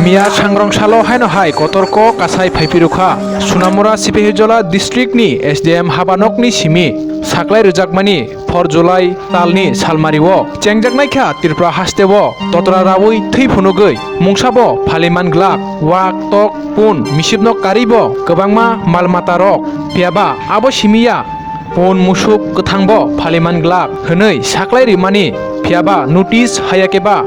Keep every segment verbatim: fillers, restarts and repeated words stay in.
Miya sangrong salo haino hai kotor kok kasai phaipirukha Sunamura Sipahijola district ni S D M habanokni simi saklai rwjakmani four July talni salmario chengjaknaikha Tripura hasteo totra raui thwi phunugwi mungsabo phaliman glak wak tok pun misipno karibo kwbangma mal matarok phiyaba abo simiya pun musuk kwthangbo phaliman glak hwnwi saklai rimani phiyaba notice hayakeba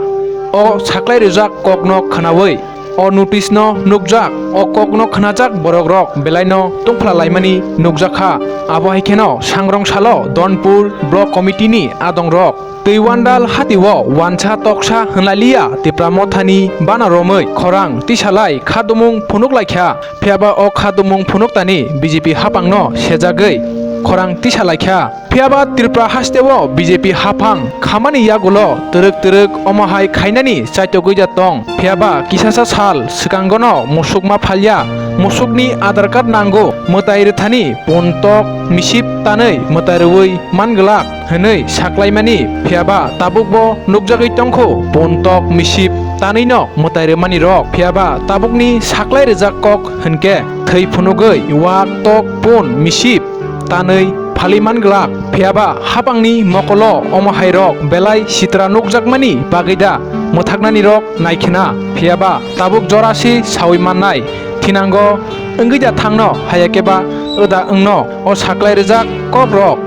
o saklai rijak kokno khwnaui o notice no nukjak o kokno khwnajak borokrok belaino tungphla laimani nukjakha. Abo hai kheno sangrong salo Donpur Block Committee ni adongrok twi wandal hatio wansa toksa hwnlailiya Tipra Mothani bana romwi khorang tisalai khadumung phunuklaikha. Phiyaba o khadumung phunuktani B J P haphangno sejagwi khorang tisalaikha. Phiyaba Tripura hasteo B J P haphang khamani yagulo twrwk twrwk omo hai khainani chaitogwi da tong. Phiyaba kisasa sal swkangono musukma phalya, musukni Aadhaar card nango, mwtai rwthani puntok misip tanwi mwtai rwui man glak hwnwi saklaimani, phiyaba tabukbo nukjagwi tongkho puntok misip tanwino mwtai rwmani rok. Phiyaba tabukni saklai rwjak kok hwnkhe thwi phunugwi wak tok pun misip tanwi phaliman glak. Phiyaba haphangni mokolo omo hai rok belai sitra nukjakmani bagwi da mwthaknani rok naikhwna. Phiyaba tabuk jorasi saui mannai thinango wngwi da thangno hayakeba wda wngno o saklai rwjak kok rok